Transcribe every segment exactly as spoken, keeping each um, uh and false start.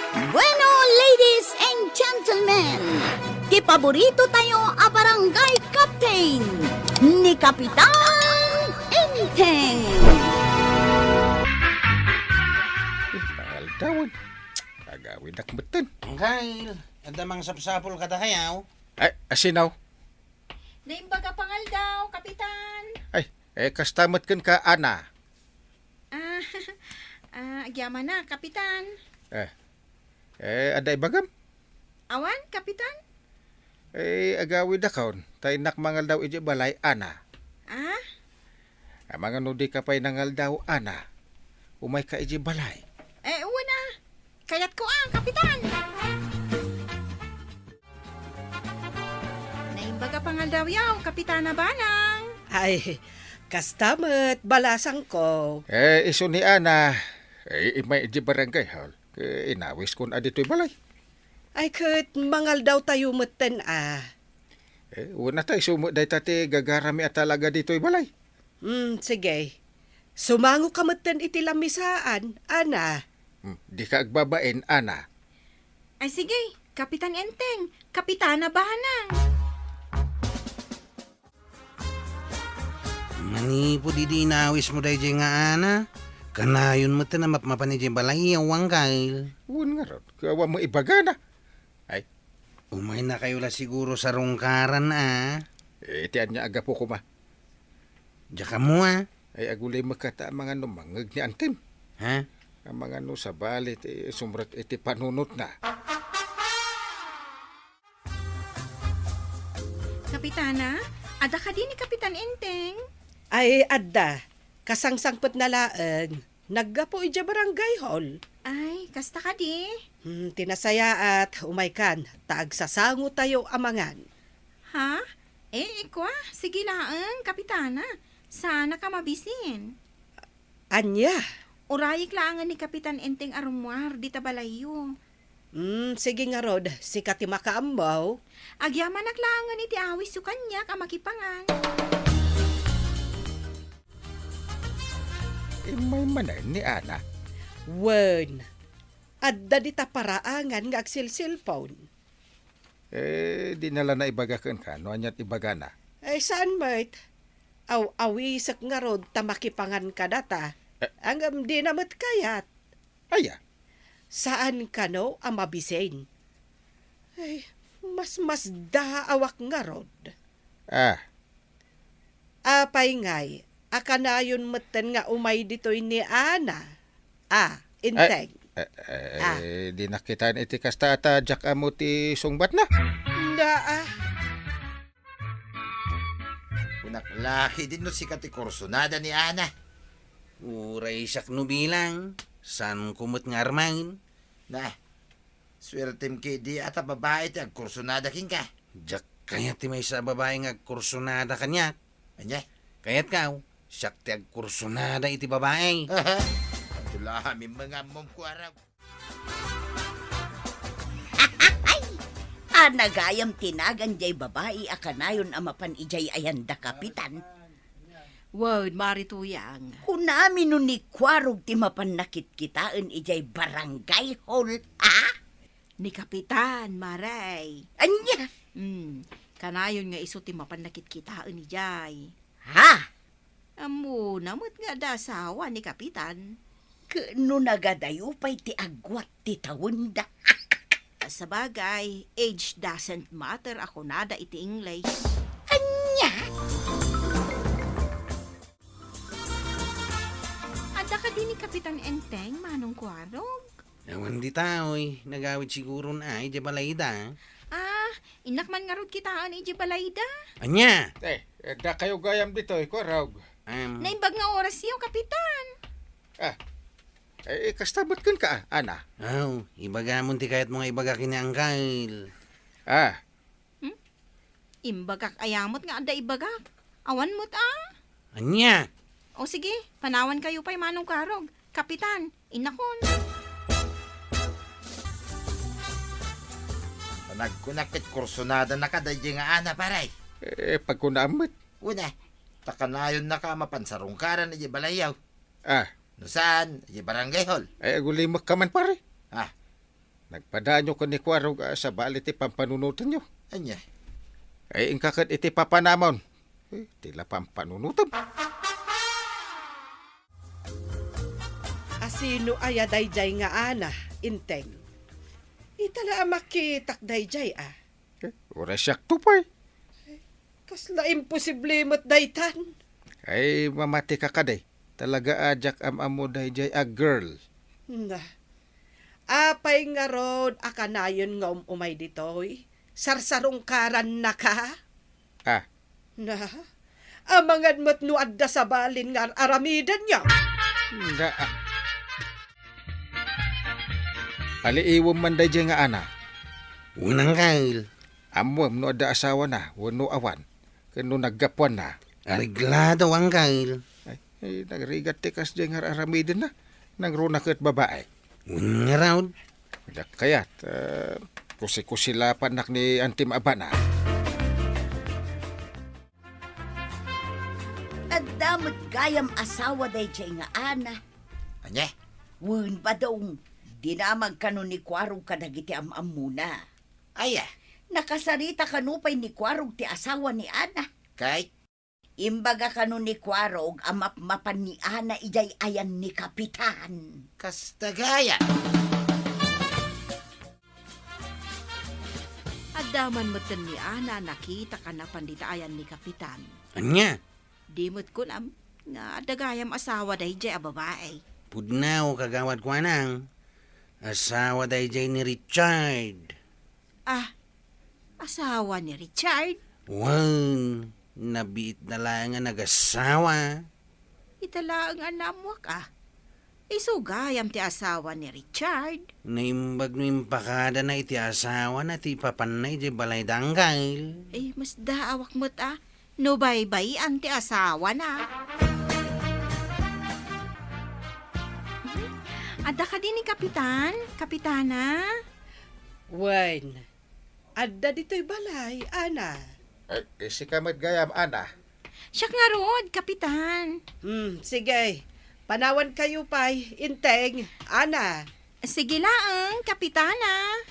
Bueno, ladies and gentlemen, ti paborito tayo a barangay captain, ni Kapitan Enteng. Pangaldawan. Agawidak metten. Angkel, adda mangsapsapul kadakayo? Ay, asinaw? Naimbag a pangaldaw, Kapitan. Ay, eh, kasta met kenka, Ana. Ah, ah, agyamanak, Kapitan. Eh, eh, adda ibagam? Awan, Kapitan? Eh, agawidakon, ta innak mangaldaw idiay balay, Ana. Ah? Amangan no dika pay nangaldaw, Ana. Umayka idiay balay. Eh, wen a. Kayatko a, Kapitan. Naimbag a pangaldaw yaw, Kapitana Banang. Ay, kasta met, balasangko. Eh, isu ni Ana, eh, immay idiay barangay hall. Eh, inawiskon a ditoy balay. Ay, ket mangaldaw tayo metten a. Eh, wen a ta, isu met dayta ti gagarami a talaga ditoy balay. Hmm, sige. Sumangoka metten iti lamisaan, Ana. Hmm, dika agbabain, Ana. Ay, sige, Kapitan Enteng, Kapitana Banang. Manipud idi inawismo daydiay nga Ana, kanayon metten a mapmapan idiay balay, awan, Kyle? Wen ngarud, ket awan met ibagana. Ay. Umaynakayo la siguro sarungkaran a. Eh, ti ania a gapu koma? Diak ammo a. Ay, agulimek ta amangan no mangngeg ni Antim. Ha? Amangan no sabali ti sumrek iti panunotna. Kapitana, adda kadi ni Kapitan Enteng? Ay, adda. Kasangsangpetna laeng. Naggapu idiay barangay hall. Ay, kasta kadi? Hmm, ti nasayaat, umaykan, ta agsasangotayo amangan. Ha? Eh, ikua, sige laeng, Kapitana. Saannak a mabisin. Ania? Urayek laengen ni Kapitan Enteng a rummuar dita balayyo. Hmm, sige ngarud, sika ti makaammo. Agyamanak laengen iti awisyo kaniak a makipangan. Immay manen ni Ana. Wen, adda dita paraangan nga agsilsilpon. Eh, dina la naibaga kenka no aniat ibagana. Eh, saan met? Aw-awisek ngarud ta makipangan kadata. Eh. Ngem dina met kayat. Aya? Saan kano a mabisin. Ay, masmasdaawak ngarud. Ah. Apay ngay, a kanayon metten nga umay ditoy ni Ana? Ah, Enteng. Eh, eh, eh, Ah. Eh, dinak kitaen iti kasta ta diak ammo ti sungbatna. Naa. Kunak la ketdin no sika ti kursunada ni Ana. Uray siak no bilang, saanko met nga armen. Na, suertem ketdi a ta babai ti agkursunada kenka. Diak kayat ti maysa a babai nga agkursunada kaniak. Ania? Kayatka, siak ti agkursunada iti babai. Adu la amin nga ammom, kuarog. Ay! Ana gayam ti nagan jay babai a kanayon a mapan idiay ayanda, Kapitan. Wen, Mari Tuyang. Kunami no ni Kuarog ti mapan nakitkitaen idiay barangay hall, a? Ni Kapitan, Mari. Ania? Hmm, kanayon nga isu ti mapan nakitkitaen idiay. Ha? Ammona met nga adda asawa ni Kapitan. Ket no nagadayo pay ti agguat ti tawenda. Sabagay, age doesn't matter a kunada iti English. Ania? Adda kadi ni Kapitan Enteng, Manong Kuarog? Awan dita, oy. Nagawid siguron a idiay balayda. Ah, innak man ngarud kitaen idiay balayda. Ania? Eh, dakayo gayam ditoy, Kuarog. Em. Naimbag nga orasyo, Kapitan. Ah, eh, kasta met kenka, Ana. Aw, ibagamon ti kayatmo nga ibaga ken ni Angkel. Ah, Hmm? Imbagak aya met nga adda ibagak. Awan met a. Ania? O sige, panawankayo pay, Manong Kuarog. Kapitan, innakon. Panagkunak ket kursunada na ka daydiay nga Ana, pare. Eh, pagkunam met. Una, ta kanayon na ka mapan sarungkaran idiay balayyo. Ah. No saan, idiay barangay hall. Ay, agulimek ka man, pare. Ah. Nagpadaanyo ken ni Kuarog a sabali ti pampanunotenyo. Ania? Ay, inka ket iti papanamon. Eh, ti la pampanunotem. Asino aya daydiay nga Ana, Inteng? Ita la a makitak daydiay, a? Eh, uray siakto pay. Kasla imposible met daytan. Ay, mamati ka kadi. Talaga a diak am-ammo daydiay a girl. Na, apay ngarud a kanayon nga um-umay ditoy? Sarsarungkaran na ka? Ah. Na, amangan met no adda sabalin nga ar-aramiden niya. Na, ah. Aliiwem man daydiay nga Ana. Unang kail. Ammoem no adda asawana wenno awan, ken no naggapuanna. Areglado, Angkel. Ay, ay, nagrigat ti kasdiay nga ar-aramidenna. Nangruna ket babae. Wen ngarud. Diak kayat, ah, kusi-kusi la pannak ni Antim a bana. Adda met gayam asawa daydiay nga Ana. Ania? Wen, Badong, dinamag kano ni Kuarog kadagiti am-ammona. Aya? Nakasarita kano pay ni Kuarog ti asawa ni Ana. Kay? Imbaga kano ni Kuarog a mapmapan ni Ana idiay ayan ni Kapitan. Kasta gayam. Adda man metten ni Ana a nakita kanapan dita ayan ni Kapitan. Ania? Di met kunam nga adda gayam asawa daydiay a babai. Pudno, kagawad, kuanang. Asawa daydiay ni Richard. Ah, asawa ni Richard? Wen, nabiitna laeng a nagasawa. Ita laeng a naammoak, a. Isu gayam ti asawa ni Richard. Naimbag no impakadana iti asawana ti ipapanna idiay balay da, Angkel. Ay, masdaawak met, a. No baybay-an ti asawana. Adda kadi ni Kapitan? Kapitana? Wen, adda ditoy balay, Ana. Eh, eh, sika met gayam, Ana. Siak ngarud, Kapitan. Hmm, sige. Panawankayo pay, Inteng, Ana. Sige laeng, Kapitana.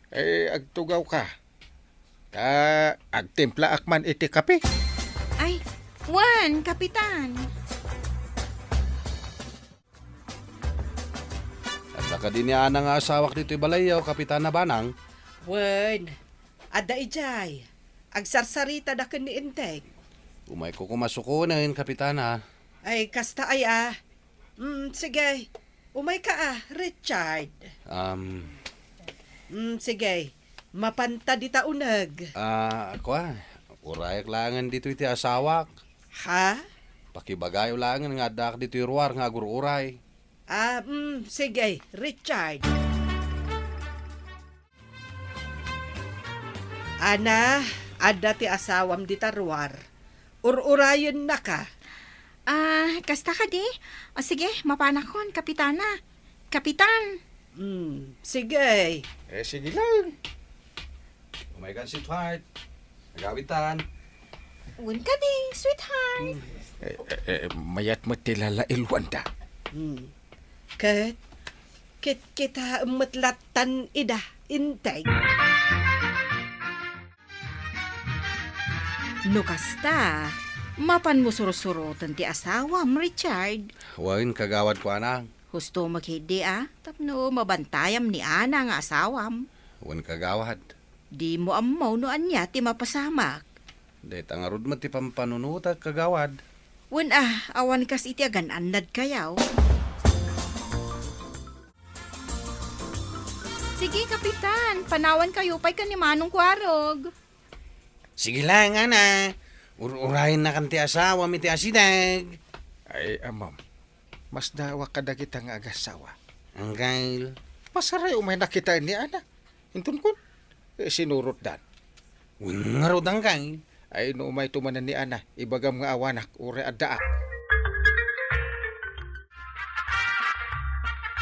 Eh, agtugawka. Ta agtimplaak man iti kape. Ay, wen, Kapitan. Adda kadi ni Ana nga asawak ditoy balayyo, Kapitana Banang? Wen, adda idiay. Agsarsaritada ken ni Inteng. Umayko koma sukonen, Kapitana. Ay, kasta aya. Mm, sige. Umayka, a, Richard. Um. Mm, sige. Mapanta dita uneg. Ah, kua, urayak laengen ditoy ti asawak. Ha? Pakibagayo laengen nga addaak ditoy ruar nga agur-uray. Ah, mm, sige, Richard. Ana, adda ti asawam dita ruar. Ur-urayennaka. Ah, kasta kadi? O, sige, mapanakon, Kapitana. Kapitan. Hmm, sige. Eh, sige lang. Umaykan, sweetheart. Agawitan. Wen kadi, sweetheart. Eh, eh, eh, mayat met ti lalailwanda. Hmm. Ket, ket kita met lattan ida, Inteng. No kasta, mapanmo sursuroten ti asawam, Richard. Wen, kagawad, kuana. Husto met ketdi, a, tapno mabantayam ni Ana nga asawam. Wen, kagawad. Dimo ammo no ania ti mapasamak. Dayta ngarud met ti pampanunotak, kagawad. Wen, a, awan kas iti agan-annadkayo. Sige, Kapitan, panawankayo pay ken ni Manong Kuarog. Sige lang, Ana. Ur-urayennakan ti asawam iti asideg. Ay, amam. Masdaawak kadagita nga agasawa. Anggail. Pasaray umay nakitaen ni Ana. Inton kun, eh, sinurotdan. Wen ngarud, anggail. Ay, no umayto manen ni Ana, ibagam nga awanak, uray addaak.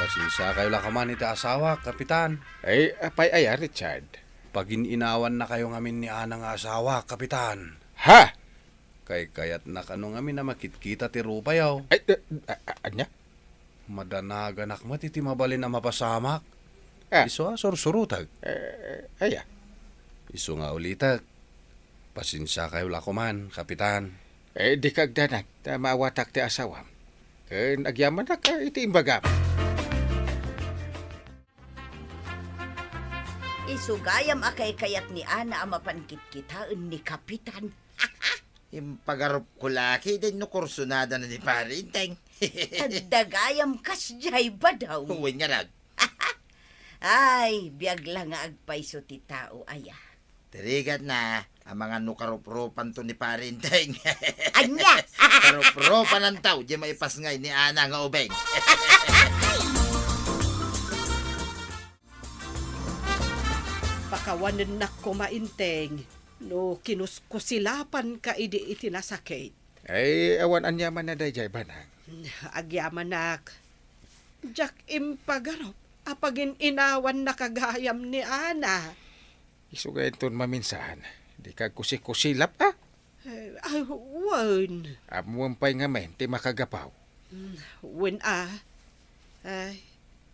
Pasensiakayo la koma iti asawak, Kapitan. Ay, apay aya, Richard? Pagin-inawannakayo ngamin ni Ana nga asawak, Kapitan. Ha? Kaykayatna kano ngamin a makitkita ti rupayo. Ay, eh, a-, a-, ania? Madanaganak met iti mabalin a mapasamak. Ah. Isu a sursurotag. Eh, aya. Isu nga ulitek. Pasensiakayo la koman, Kapitan. Eh, dika agdanag, ta maawatak ti asawam. Ken agyamanak, ah, iti imbagam. Isu gayam a kaykayat ni Ana a mapan kitkitaen ni Kapitan. Impagarupko la ketdin no kursunadana ni Pari Enteng. Adda gayam kasdiay, Badong. Wen ngarud. Ay, biag la nga agpayso ti tao, aya. Ti rigatna, amangan no karupropanto ni Pari Enteng. Ania? Karupropananto, diay maipasngay ni Ana nga ubing. Pakawanennak koma, Enteng, no kinuskusilapanka idi iti nasakit. Ay, awan aniamanna daydiay, Banag. Agyamanak. Diak impagarup a pagin-inawannaka gayam ni Ana. Isu nga inton maminsan, dika agkusikusilap, a? Eh, ah, wen. Ammoem pay ngamin ti makagapu. Mm, wen a. Ay,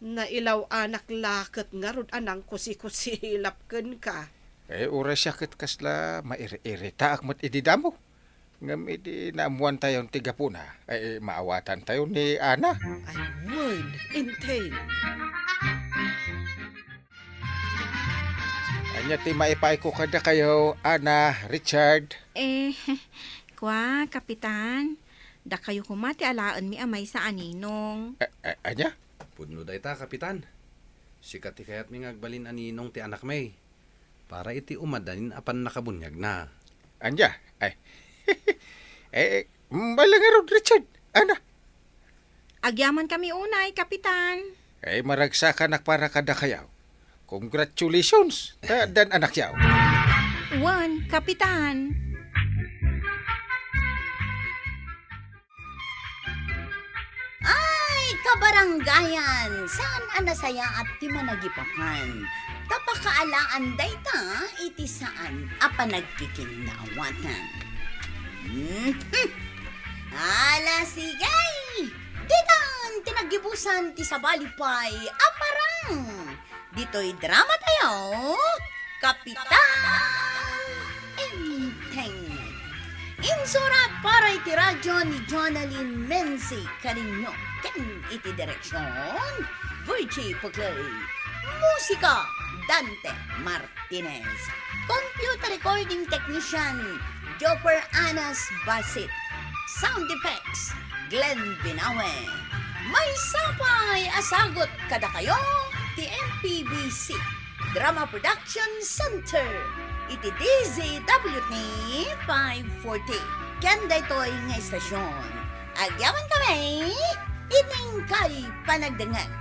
nailaw-anak la ket ngarud a nangkusikusilap kenka. Eh, uray siak ket kasla mair-iritaak met idi damo. Ngem idi naammoantayon ti gapuna, eh, maawatantayo ni Ana. Ay, wen, Enteng. Ania ti maipaayko kadakayo, Ana, Richard? Eh, kua, Kapitan, dakayo koma ti alaenmi a maysa a ninong. A-, a-, ania? Pudno dayta, Kapitan. Sika ti kayatmi nga agbalin a ninong ti anakmi para iti umadanin a pannakabuniagna. Ania? Ay. Eh, bale ngarud, Richard. Ana? Agyamankami unay, Kapitan. Ay, maragsakanak para kadakayo. Congratulations, ta addan anakyo. Wen, Kapitan. Ay, kabaranggayan, saan a nasayaat ti managipapan. Ta pakaalaan dayta iti saan a panagkikinnaawatan. Mhm. Ala, sige! Ditan ti naggibusan ti sabali pay a parang. Ditoy dramatayo, Kapitan Enteng. Insurat para iti radyo ni Jonalyn Menzi Cariño ken iti direksyon, Virgie Puclay. Musika, Dante Martinez. Computer recording technician, Joper Anas Basit. Sound effects, Glenn Binawe. Maysa pay a sagut kadakayo ti M P B C Drama Production Center iti D Z W T five forty. Ken daytoy nga istasyon, agyamankami iti inkay panagdengngeg.